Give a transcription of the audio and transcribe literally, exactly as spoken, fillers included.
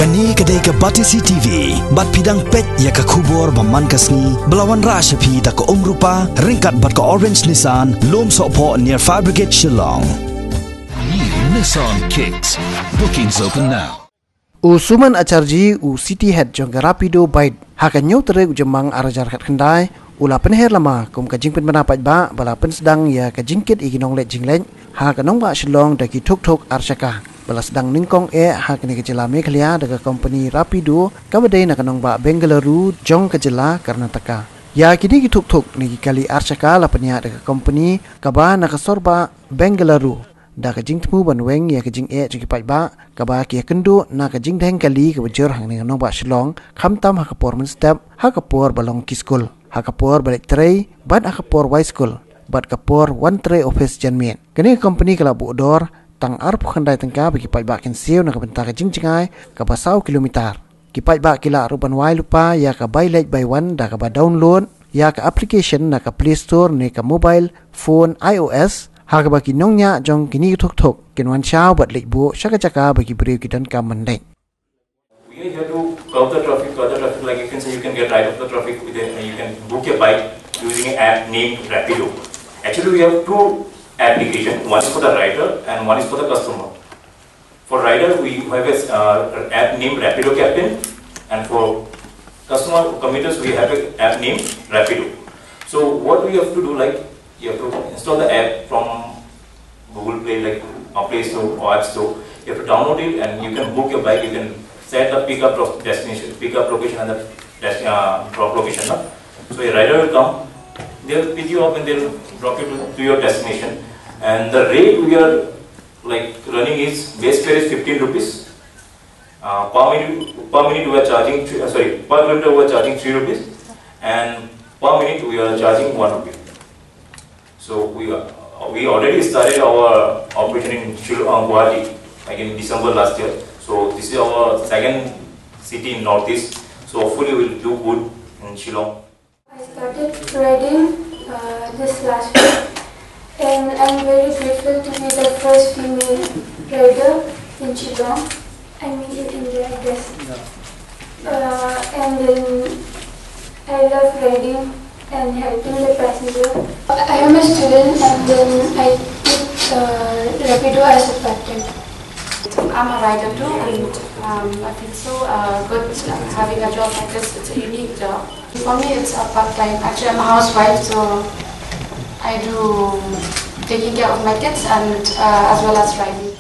Kane ka dei ka Batesi T V, bad phi dang peit ïa ka khubor ba man ka sngi, ba la wanrah sha phi da ka Umrupa, ryngkat bad ka Orange Nissan, Lum Sohphoh near Fire Brigade Shillong. New Nissan Kicks. Bookings open now. U Suman Acharji, u City Head jong ka Rapido Bite, ha ka hynñiew tarik u Jymmang ar hajar khatkhyndai, u la pynher lama kum ka jingpynbna paidbah ba la pynsdang ïa ka jingkit ïa ki nongleit jingleit ha ka nongbah Shillong da ki thuk thuk ar shaka, ba la sdang nyngkong eh ha kane ka jylla Meghalaya da ka kompani Rapido, kaba dei na ka nongbah Bengaluru jong ka jylla Karnataka. Ïa kine ki thuk thuk ne ki kali ar shaka la pynïaid da ka kompani kaba na ka sor bah Bengaluru, da ka jingthmu ban weng ïa ka jingeh jong ki paidbah, kaba ki ïakynduh na ka jingdheng kali kaba jur hangne ha nongbah Shillong, khamtam ha ka por mynstep, ha ka por ba long ki skul, ha ka por ba leit trei, bad ha ka por wai skul, bad ka por wan trei office janmiet. Kane ka kompani ka la buh dor tang arphew khyndai tyngka ba ki paidbah kin siew na ka bynta ka jingjngai kaba saw kilometer. Ki paidbah ki lah ruh ban wai lypa ïa ka bai leit bai wan da kaba download ïa ka application na ka Play Store ne ka mobile phone iOS, ha kaba ki nongñiah jong kine ki thuk thuk kin wan shaw bad leit buh sha ka jaka ba ki briew ki donkam ban leit. We are here to curb the traffic, curb the traffic, like you can say, you can get right off the traffic with a, you can book a bike using an app named Rapido. Actually, we have two applications. One is for the rider and one is for the customer. For rider, we have a uh, app named Rapido Captain, and for customer commuters, we have an app named Rapido. So what we have to do, like, you have to install the app from Google Play, like, uh, Play Store or App Store. You have to download it, and you can book your bike. You can set the pickup drop destination, pickup location, and the dest- uh, drop location. No? So a rider will come, they'll pick you up and they'll drop you to, to your destination. And the rate we are, like, running is, base fare is fifteen rupees. Uh, per minute, per minute we are charging three, uh, sorry, per kilometer we are charging three rupees, and per minute we are charging one rupee. So we are, we already started our operation in Shillong, uh, Guwahati, like, in December last year. So this is our second city in Northeast. So hopefully we'll do good in Shillong. I started riding uh, this last week, and I'm very grateful to be the first female rider in Shillong. I mean, in India, I guess. Uh, and then I love riding and helping the passenger. I am a student, and then I took uh, Rapido as a part-time. I'm a rider too, and um, I feel so uh, good having a job like this. It's a unique job. For me, it's a part-time. Actually, I'm a housewife, so I do taking care of my kids and uh, as well as riding.